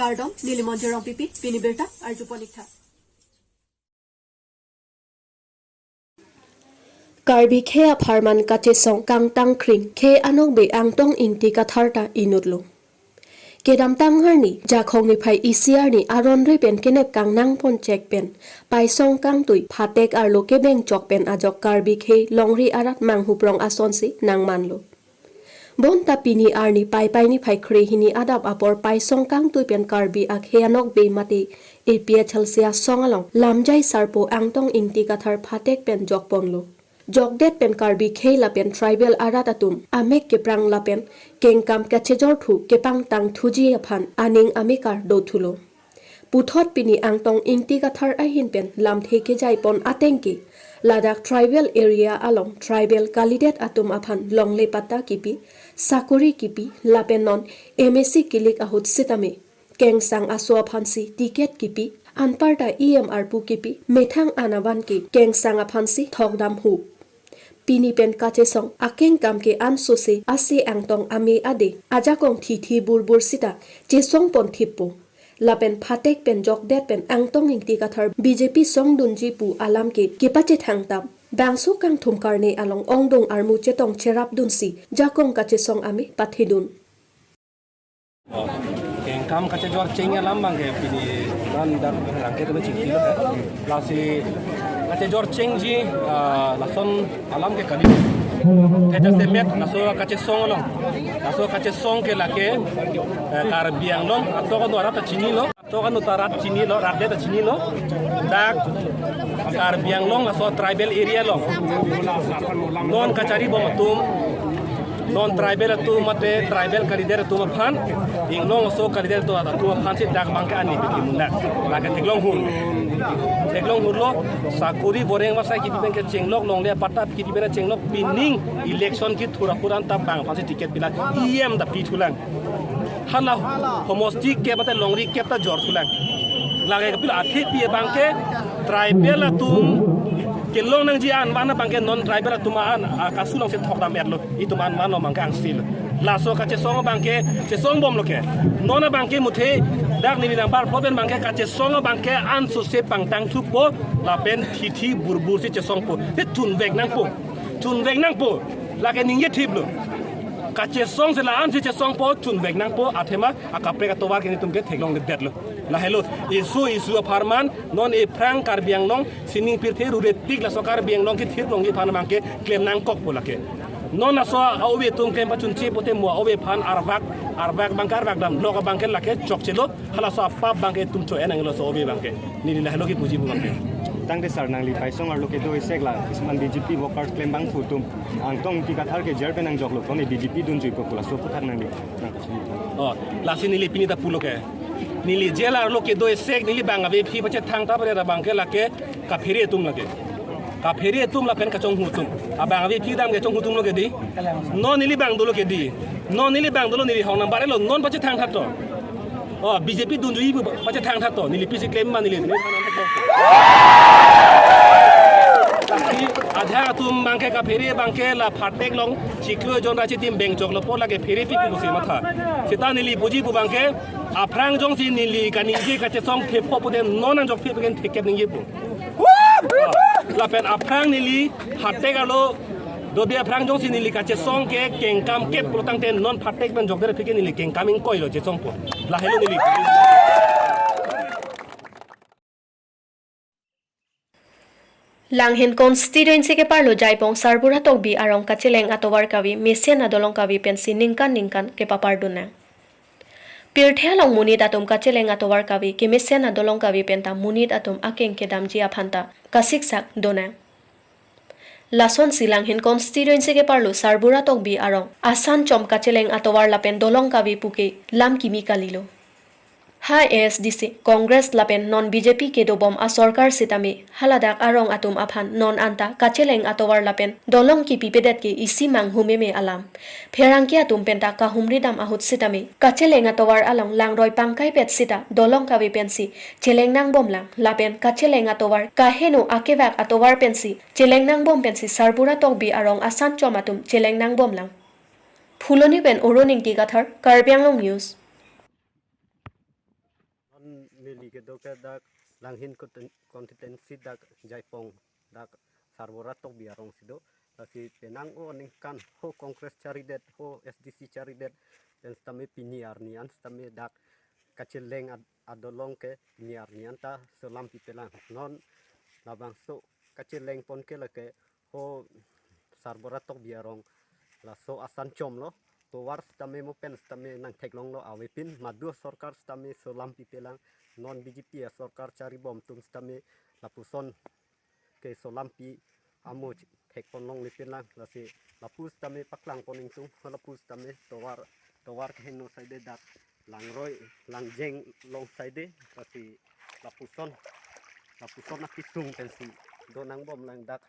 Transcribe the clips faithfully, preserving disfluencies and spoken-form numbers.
Kardom, neli Monjir Rongpipi, pini birta arjupon ik tha. Karbi khei apharman kachesong kangtang kring khei anokbe Angtong Ingti Kathar ta inutlo. Kedamtang arni, Jakhong niphai isi arni aron re pen kenep kangnang ponchek pen, paisong kangtui phatek arlo kebeng chok pen ajok Karbi khei longri arat manghuprong asonsi nangmanlo. Bonta pini arni Paipai niphai kre hini adap apor paisong kangtui pen Karbi akhei anokbe mate A P H L C asong along lamjai sarpo Angtong Ingti Kathar phatek pen jokponlo. Jokdet pen Karbi khei lapen tribal arat atum amek keprang lapen kengkam kachejorthu kepangtangthuji aphan aning amekar dothulo. Puthot pini Angtong Ingti Kathar ahin pen lamthe kejaipon ateng ke, ladak tribal area along tribal kalidet atum aphan longle patta kipi, sakori kipi, lapen non M A C kilik ahut sitame kengsang aso aphansi ticket kipi, anparta E M arpu kipi, methang anavan ke kengsang aphansi thokdam hu. Pini pen kachesong akengkam ke ansose ase Angtong ame ade ajakong thithi burbur sita chesongpon thippo. Lapen phatek pen jokdet pen Angtong Ingti Kathar B J P songdunji pu alam ke kepachethang tap. Bangso kangthum karne along ongdung armu chetong cherapdunsi jakong kachesong ame pathidun. Kengkam kachejor cheng alam abang ke pini non dak rangke tame chingki lo. Lasi kachejor chengji, ah, lason alam ke kali. Theja semet laso kachesong along. Laso kachesong ke lake, eh, Karbi Anglong atok anu arat ta chinilo. Atok anu ta rat chinilo, rat det ta chinilo. Dak Karbi Anglong laso tribal area along. Non kachari bom atum, non tribal atum mate tribal kalidet atum aphan, inglong aso kalidet atum, atum aphansi dak abang ke ani piti muna. Lake theklong hur. Theklong hurlo, sakori boreng masai kipi pen ke chenglok, longle patta kipi pen chenglok, pining election kethur ahuran ta bang aphansi ticket pila, E M ta pithulang. Hala homosti kep mate longri kep ta jorthulang. Lake kapilo athe pi abang ke tribal atum kelong nangji an vana abang ke non tribal atum an, a, kasu alongsi thokdam etlo. Itum an vana abang ke angsil. Laso kachesong abang ke chesong bomlo ke. Non abang ke muthe dak neli nangbar phoben abang ke kachesong abang ke ansose pangtangthupo lapen thithi burbur si chesongpo. Te thunvek nangpo. Thunvek nangpo. Lake ningje thiplo. Kachesong si la-ansi chesongpo, thunvek nangpo, athema akaprek atovar ke netum ke theklongledetlo. Lahelo, isu isu apharman, non ephrang Karbi Anglong, sining pirthe rure tik laso Karbi Anglong kethir longji aphan abang ke klem nangkokpo lake. Non laso a-ove atum klem pachunche pote mo a-ove aphan arvak, arvak abang ke arvak damlok abang ke lake chokchelo, halaso apap abang ke itum cho-en nanglo laso ove abang ke. Neli lahelo kipuji pu abang ke. Tangte sir nangli paisong arlo kedo isek la, isman B J P workers klem abang pu atum. Angtong Ingti Kathar ke jer pen nangjoklo, kone B J P dunjuipo pu laso aphuthak nangli. Oh, lasi neli pini ta pulo ke. Neli jer arlo kedo isek, neli bang avephi pachethang tap re abang ke lake kaphere atum lake. Kaphere atum lapen kachonghu atum. Abang avephi dam kachonghu atumlo ke dei. Non neli bang dolo ke dei. Non neli bang dolo neli hong nangbar etlo, non pachethang tha to. Oh, B J P dunjuipo pachethang tha to, neli pisi klem ma neli. Lasi ajak atum abang ke kaphere abang ke la phatek along chiklo jon ra chitim beng choklo apot lake phere pi pusi matha. Seta neli puji pu abang ke aphrang jongsi neli kaningje kachesong thepho pote non angjok phi pen thekep ningjepo. Lapen aphrang neli phatek arlo dode aphrang jongsi neli kachesong ke kengkam kep pulo tangte non phatek pen jokdet aphi ke neli kengkam ingkoilo chesongpo. Lahelo neli. Langhin constituency keparlo Jaipong Sarbura Tokbi arong kacheleng atovar kave mesen adolong kave pensi ningkan ningkan kepapardun nang. Pirthe along monit atum kacheleng atovar kave kemesen adolong kave penta monit atum akeng kedamji aphanta kasiksak donang. Lasonsi Langhin constituency keparlo Sarbura Tokbi arong asan chom kacheleng atovar lapen dolong kave puke lam kimi kalilo. Ha A S D C, Congress lapen non B J P kedobom asorkar sitame haladak arong atum aphan non anta kacheleng atovar lapen dolong kipipedet ke isi manghumeme alam. Pherangke atum penta kahumri dam ahut sitame kacheleng atovar along langroi pangkaipet sita dolong kave pensi cheleng nangbomlang lapen kacheleng atovar kaheno akevak atovar pensi cheleng nangbom pensi Sarbura Tokbi arong asan chom atum cheleng nangbomlang. Phuloni pen Orun Ingti Kathar, Karbi Anglong News. Kedo ke dak Langhin contin-, constituency dak Jaipong dak Sarbura Tokbi arong si do. Lasi penang o aningkan ho Congress charidet, ho S D C charidet, pen sitame pini arni an sitame dak kacheleng ad-, adolong ke pini arni an ta solam pipelang. Non labangso kacheleng pon ke lake ho Sarbura Tokbi arong laso asan chom lo. Tovar sitame mo pen sitame nangtheklong lo, avepin madu sorkar sitame solam pipelang. Non B J P asorkar charibom atum sitame lapuson ke solam pi amo thekpon longle pelang. Lasi lapu sitame paklang pon ingtung, lapu sitame tovar, tovar keheno saide dak Langroi Langjeng long saide, lasi lapuson, lapuson akesung pensi do nangbomlang dak,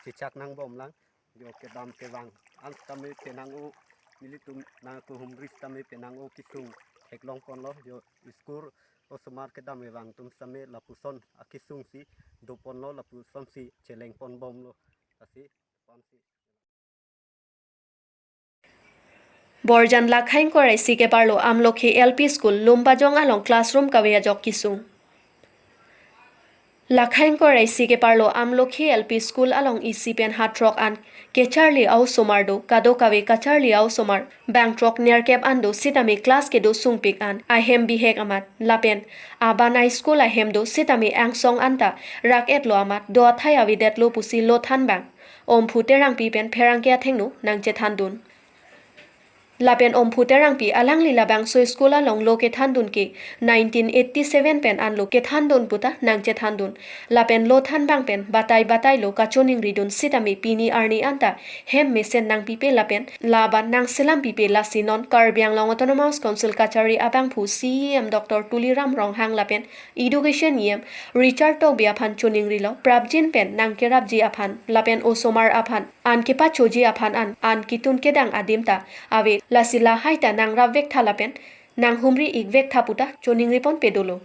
chechak nangbomlang. Yo kedam kevang an sitame penang o, nelitum nangkehumri sitame penang o kesung theklong pon lo. Yo school osomar kedam kevang atum sitame lapuson akesung si do pon lo, lapuson si cheleng pon bom lo. Lasi pon si. Borjan Lakhaingkor isi keparlo Amlokhi L P School Lumbajong along classroom kave ajok kesung. Lakhaingkor isi keparlo Amlokhi L P School along isi pen ha throk an kecharli a-osomar do, kadokave kacharli a-osomar bang throk nerkep an do sitame class kedo sungpik an ahem bihek amat, lapen aban a-school ahem do sitame angsong anta rak-etlo amat do athai avedetlo pusi lothan bang Omphu Terangpi pen pherangke athengno nangchethandun. Lapen Omphu Terangpi alangli labangso school along lo kethandun ke nineteen eighty seven pen anlo kethandun puta nangchethandun. Lapen lothan bang pen batai batai lo kachoningridun sitame pini arni anta hem mesen nangpipe lapen laban nangselam pipe, lasi non Karbi Anglong Autonomous Council kachari abangphu C E M Doctor Tuliram Ronghang lapen Education E M Richard Tokbi aphan choningrilo, prapjin pen nangkerapji aphan lapen osomar aphan an kepachoji aphan an, an ketun kedang adim ta ave, lasi lahai ta nangrapvektha lapen nanghumri-ikvektha puta choningripon pedolo.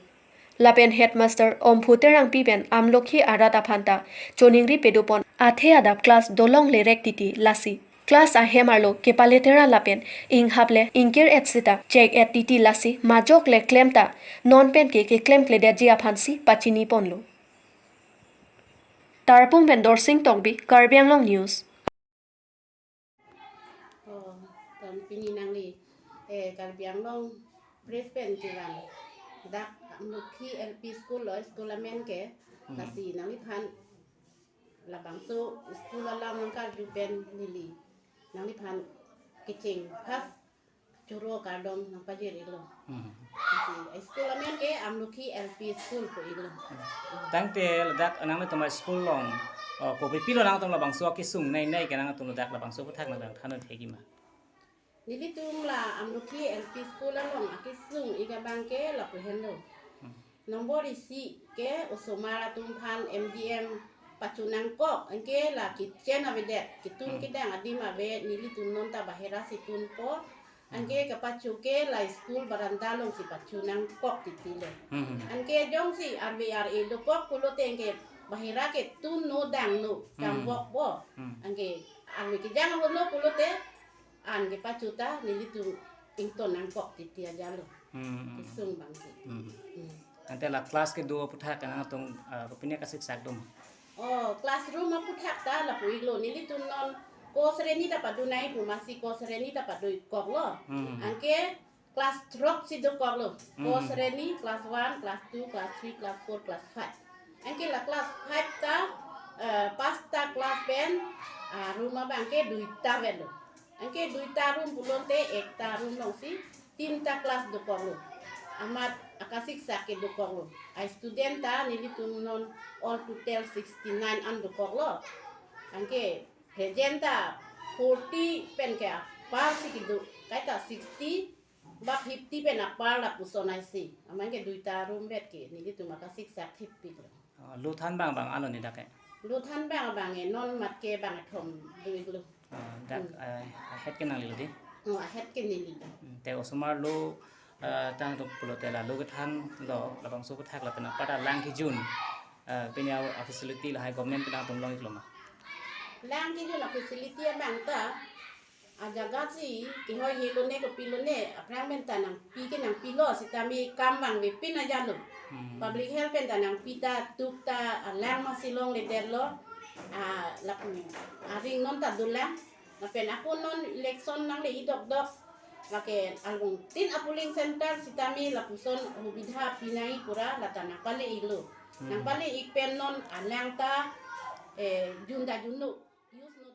Lapen headmaster Omphu Terangpi pen Amlokhi arat aphan ta choningri pedopon, athe adap class dolongle rek titi, lasi class ahem arlo kepaletera lapen inghaple ingkir-et sita chek-et titi, lasi majok le klem ta non pen ke keklemkledetji aphansi pachini ponlo. Tarpung pen Dorsing Tokbi, Karbi Anglong News. Oh, ton pini nangli, eh, Karbi Anglong Press pen kevang dak Amlokhi L P School lo, school amen ke. Hmm. Lasi nangliphan labangso school alam nangkarju pen neli nangliphan kecheng phas choro kardom nangpajir-iklo. Hmm. Lasi school amen ke Amlokhi L P School pu-iklo. Tangte ladak nanglitum a-school along, oh, kopi pilo nangtum labangso akesung nei nei ke nangtum ladak labangso aphuthak nangthan thekji ma? Nelitum la Amlokhi L P School along akesung-ik abang ke lapu henlo. Hmm. Nombor isi ke osomar atum aphan M D M pachu nangkok, anke la kitchen avedet, ketun Hmm. kedang adim ave, nelitum non ta bahera si tunpo, anke Hmm. kepachu ke la school baranda along si pachu nangkok titi lo. Hmm. Anke jongsi arve ar-e dokok pulote anke bahera ke tunno dangno, Hmm. kambokpo. Hmm. Anke arve kejang ahutlo pulote an kepachu ta nelitum ington nangkok titi ajalo. Hmm, hmm, hmm. Kesung bang ke. Hmm. Hmm. Ante la class kedo aphuthak nangtum, ah, kopi ne kasiksak dum? Oh, classroom aphuthak ta lapu-iklo, nelitum non ko sreni ta padunai pu masi ko sreni ta padukoklo. Hmm. Anke class throk si dokoklo. Ko Hmm. sreni, class one, class two, class three, class four, class five. Anke la class five ta, eh, pasta class pen, ah, room abang ke duita avelo. Anke duita room pulote ekta room along si tinta class dokoklo. Amat akasiksak ke dokoklo. A-student ta nelitum non all total sixty-nine an dokoklo. Anke present ta forty pen ke apar si kedo. Kaita sixty ba fifty pen apar lapuson aisi. Amat ke duita room vet ke nelitum akasiksak thepiklo. Oh, lothan bang bang alo ni dak ke? Lothan bang bang e, non mat ke bangthom do-iklo. Oh, dak, Hmm. eh, ahet ke nanglelo di? Oh, ahet ke neli. Hmm, te osomar lo, eh, tangtum pulote la lo kethanlo, labangso aphuthak lapen apar ta lang kejun, eh, pini a-facility lahai government pen nangtum long-iklo ma? Lang kejun a-facility abang ta, Ajaga si kehoi helo ne kopilo ne, aphrang pen ta nangpi ke nangpilo, sitame kam vangve pin ajalo. Hmm. Public health pen ta nangpi ta tuk ta alang masi longledetlo. Ah, lapu aring non ta dolang. Lapen ako non election nangle-i dokdok. Lake along tin a-polling center sitame lapuson hubidha pinai pura lata nangpale-ilo. Hmm. Nangpale-ik pen non alang ta, eh, jun ta junlo. Use no